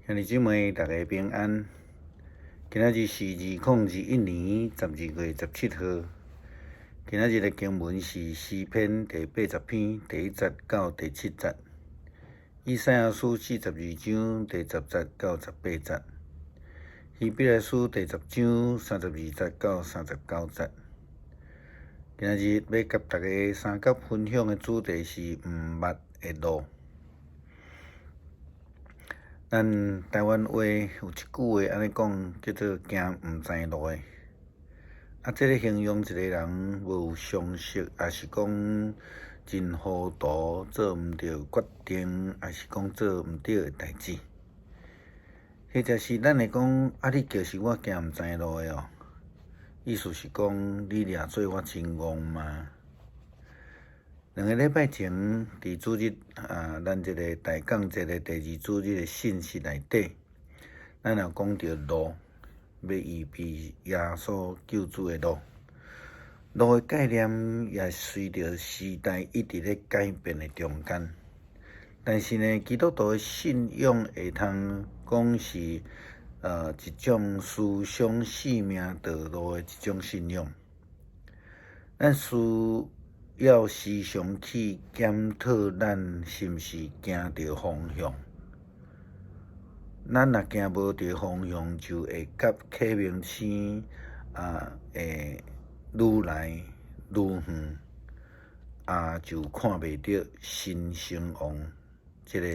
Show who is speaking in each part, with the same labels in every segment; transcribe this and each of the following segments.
Speaker 1: 兄弟姊妹，大家平安。今仔日是2021年12月17號。今仔日的經文是詩篇第80篇第1節到第7節，以賽亞書42章第10節到18節，希伯來書第10章32節到39節。今仔日欲佮大家相佮分享的主題是毋捌的路。咱台灣話有一句話按呢講，叫做行毋知路的。啊，這个形容一個人無常識，抑是講真糊塗，做毋著決定，抑是講做毋著的代誌。或者是咱會講，啊，你就是我行毋知路的哦。意思是講，你掠做我真戇嗎？2個禮拜前，佇主日啊，咱這个大降節的第二主日的信息內底，咱有講著路，欲預備耶穌救主的路。路的概念也隨著時代一直咧改變的中間。但是呢，基督徒的信仰會通講是一種思想生命道路的一種信仰。咱需要時常去檢討咱是毋是行著方向。咱若行無著方向，就會佮啟明星啊，會愈來愈遠，啊，就看袂著新生王這个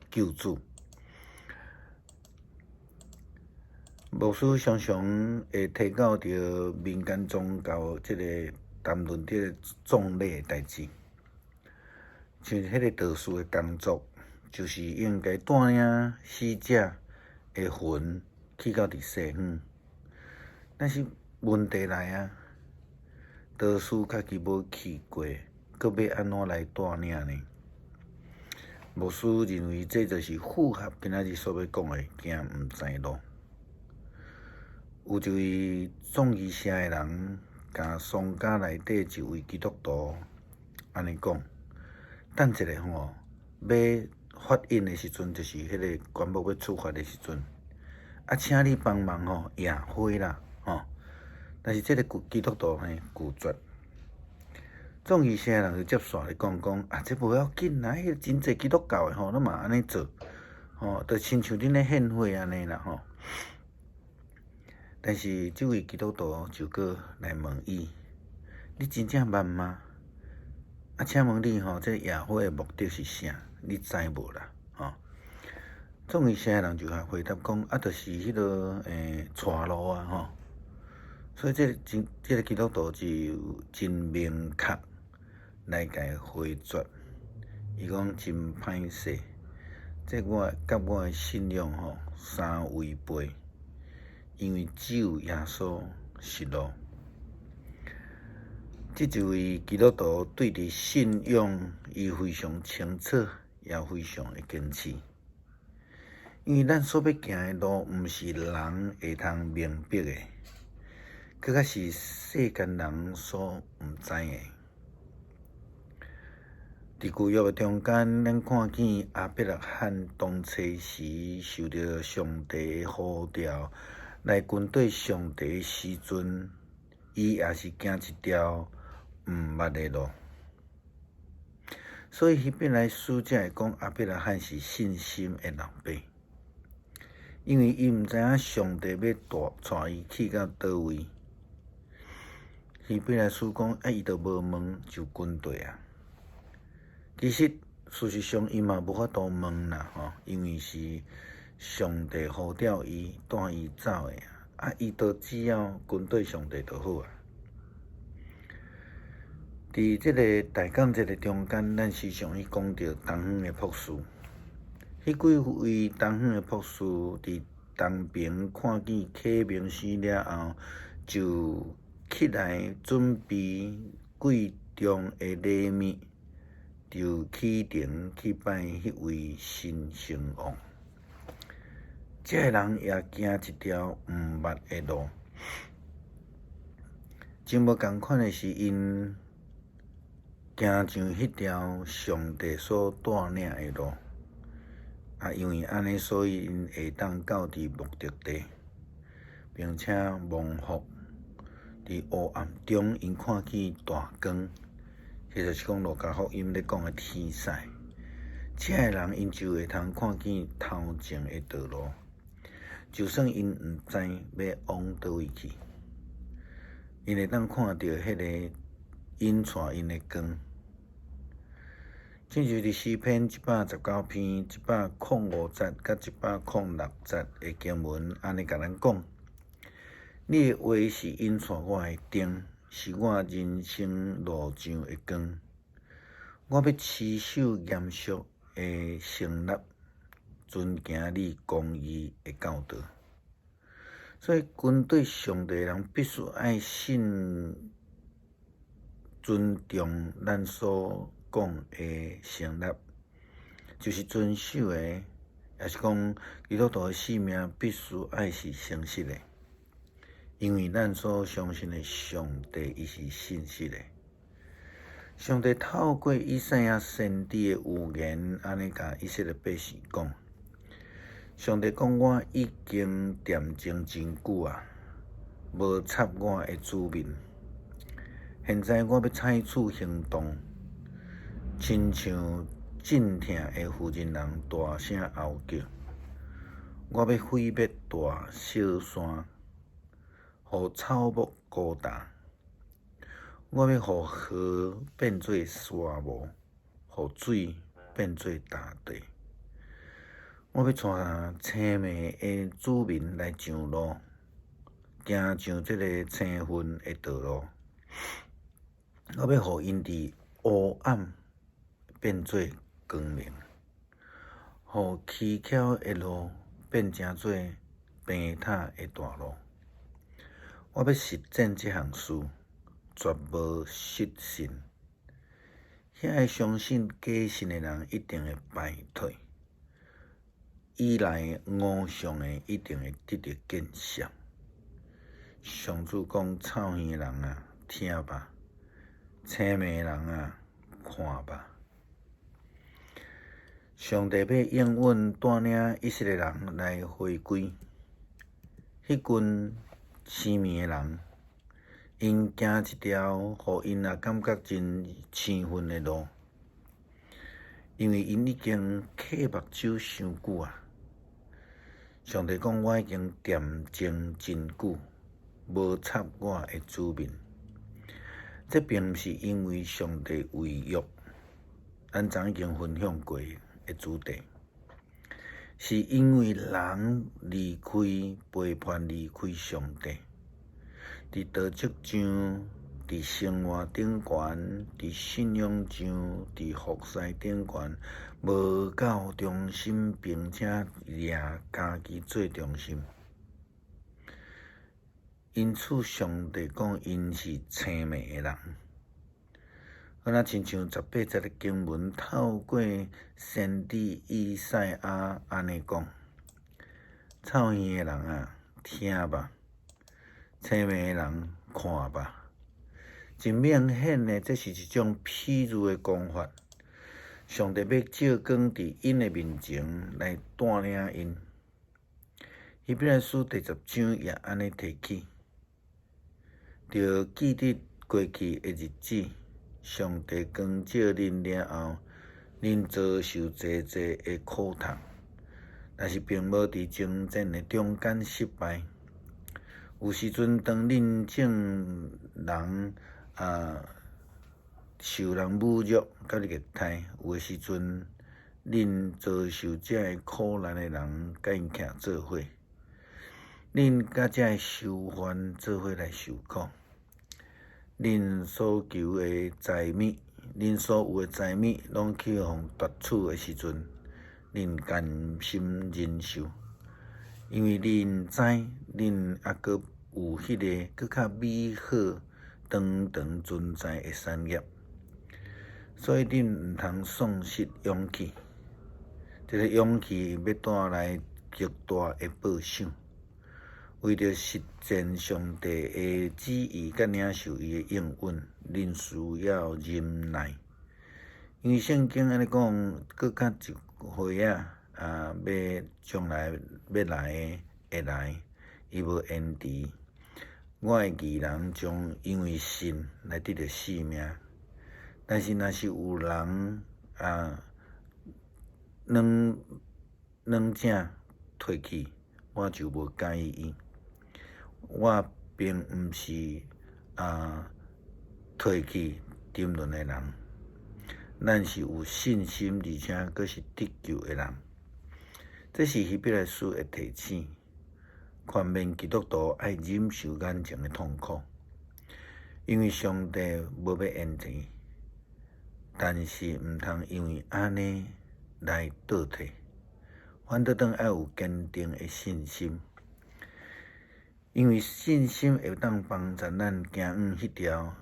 Speaker 1: 救主。牧師常常會提到著民間宗教這个談論這个葬禮的代誌，像彼个道士的工作，就是應該帶領死者的魂去到佇西方。但是問題來啊，道士家己無去過，閣欲按怎來帶領呢？牧師認為這就是符合今仔日所欲講的行毋知路。有一位葬儀社的人，共喪家內底一位基督徒按呢講，等一下吼，欲發印的時陣，就是彼个棺木欲出發的時陣，啊，請你幫忙吼，掖花啦，吼。但是這个基督徒呢拒絕。葬儀社的人就接煞咧講講，啊，這無要緊啦，彼个真濟基督教的吼，攏嘛按呢做，吼，就親像恁咧獻花按呢啦，吼。但是這位基督徒就閣來問伊：你真正捌嗎？啊，請問你吼，這掖花的目的是啥？你知無啦？吼，葬儀社的人就共回答講：啊，就是彼个帶路啊，吼。所以這个真，這个基督徒就真明確來共伊回絕。伊講真歹勢，這我佮我的信仰吼相違背。因為只有耶穌是路。這一位基督徒對佇信仰，伊非常清楚，也非常的堅持。因為咱所欲行的路，毋是人會通明白的，閣較是世間人所毋知的。佇舊約的中間，咱看見亞伯拉罕當初時受著上帝的呼召來跟綴上帝的時陣，伊也是行一條毋捌的路。所以希伯來書才會講亞伯拉罕是信心的老爸，因為伊毋知影上帝欲帶伊去到佗位。希伯來書講，啊，伊都無問就跟綴啊。其實事實上，伊嘛無法度問啦，吼，因為是上帝呼召伊，帶伊走的啊，伊都只要跟綴上帝就好啊。佇這个大降節的中間，咱時常去講著東方的博士。彼幾位東方的博士佇東爿看見啟明星了後，就起來準備貴重的禮物，就啟程去拜彼位新生王。這个人也行一條毋捌的路，真無仝款的是，𪜶行上彼條上帝所帶領的路，啊，因為按呢，所以𪜶會當到佇目的地，並且蒙福。佇黑暗中，𪜶看見大光，彼就是講路加福音咧講的天使。這个人𪜶就會通看見頭前的道路，就算𪜶毋知欲往佗位去，𪜶會當看著彼个引帶𪜶的光。親像佇詩篇119篇105節佮106節的經文，按呢共咱講：你的話是引帶我的燈，是我人生路上的光。我欲持守嚴肅的成立，遵行你公義的教導。所以，跟綴上帝的人必須愛信尊重咱所講的成立，就是遵守的，也是講基督徒的生命必須愛是誠實的，因為咱所相信的上帝，伊是信實的。上帝透過以賽亞先知的預言，按呢共以色列百姓講：上帝講，我已經恬靜真久啊，無插我的子民。現在我欲採取行動，親像陣痛的婦人人大聲嚎叫。我欲毀滅大小山，予草木孤單。我欲予河變做沙漠，予水變做乾地。我欲帶青昧的子民來上路，行上這个青雲的道路。我欲予𪜶佇黑暗變做光明，予蹊蹺的路變成做平坦的大路。我欲實踐這項事，絕無失信。遐个相信假神的人一定會敗退，依賴偶像的一定會得著見識。上主講：臭耳的人啊，聽吧！青昧的人啊，看吧！上帝欲應允帶領以色列人來回歸。彼群生命的人，𪜶行一條予𪜶也感覺真生分的路，因為𪜶已經瞌目睭傷久啊。上帝講：我已經恬靜真久，無插我的子民。這並毋是因為上帝違約，咱昨已經分享過的主題，是因為人離開背叛，離開上帝，佇道德上、佇生活頂懸、佇信仰上、佇服侍頂懸，無夠忠心，並且掠家己做中心。因此，上帝講𪜶是青昧的人。好若親像18節的經文，透過先知以賽亞按呢講：臭耳的人啊，聽吧；青昧的人，看吧。真明顯的，這是一種譬喻的講法。上帝欲照光佇𪜶的面前來帶領𪜶。希伯來書第10章也按呢提起。著記得過去的日子，上帝光照恁了後，恁遭受濟濟的苦痛，但是並無佇征戰的中間失敗。有時陣當恁眾人啊受人侮辱佮虐待，有的時陣恁遭受這个苦難的人佮𪜶徛做伙。恁佮這个囚犯做伙來受苦，恁所求的財物，恁所有的財物，攏去予奪取的時陣，恁甘心忍受，因為恁知恁猶閣有彼个閣較美好、長長存在的產業，所以恁毋通喪失勇氣。這个勇氣欲帶來極大的報賞。為著實踐上帝的旨意，佮領受伊的應允，恁需要忍耐。因為聖經按呢講，閣較一歲仔啊，欲將來欲來的會來，伊無延遲。我的義人將因為信來得著性命。但是若是有人軟軟正退去，我就無佮意伊。我並毋是退去沉淪的人，咱是有信心，而且閣是得救的人。這是希伯來書的提醒，勸勉基督徒愛忍受眼前的痛苦，因為上帝無欲延遲，但是毋通因為按呢來倒退，反倒轉愛有堅定的信心，因為信心會當幫助咱行往彼條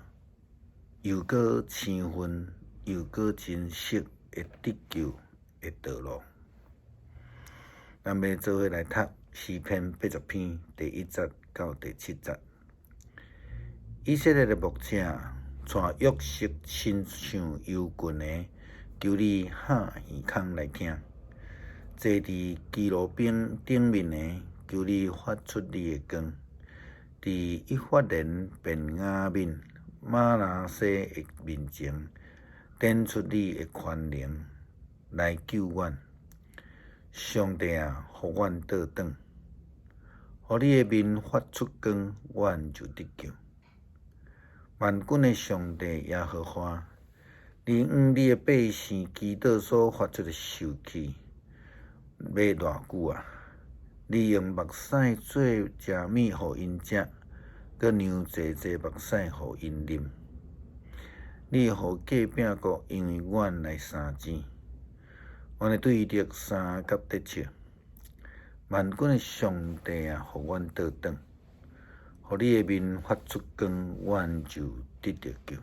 Speaker 1: 又閣青雲又閣真實的得救的道路。咱欲做伙來讀詩篇80篇第1節到第7節。以色列的牧者帶約瑟親像羊群的，求你向耳孔來聽。坐佇基路伯頂面的，求你發出你的光。佇以法蓮、便雅憫、瑪拿西的面前，展出你的權能來救阮。上帝啊，予阮倒轉，予你的面發出光，阮就得救。萬軍的上帝耶和華，你向你的百姓祈禱所發出的受氣，欲偌久啊？你用目屎做食物予𪜶食，閣讓濟濟目屎予𪜶啉。你予隔壁國因為阮來相爭，阮的對敵相佮得笑。萬軍的上帝啊，予阮倒轉，予你的面發出光，阮就得著救。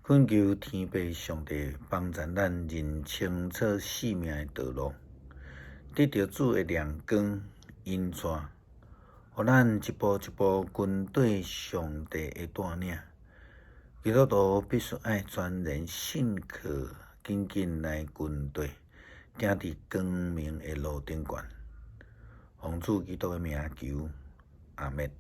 Speaker 1: 懇求天父上帝幫助咱認清楚性命的道路，得著主的亮光引帶，予咱一步一步跟綴上帝的帶領。基督徒必須愛全然信靠，緊緊來跟綴，行佇光明的路頂懸。奉主基督的名求，阿們。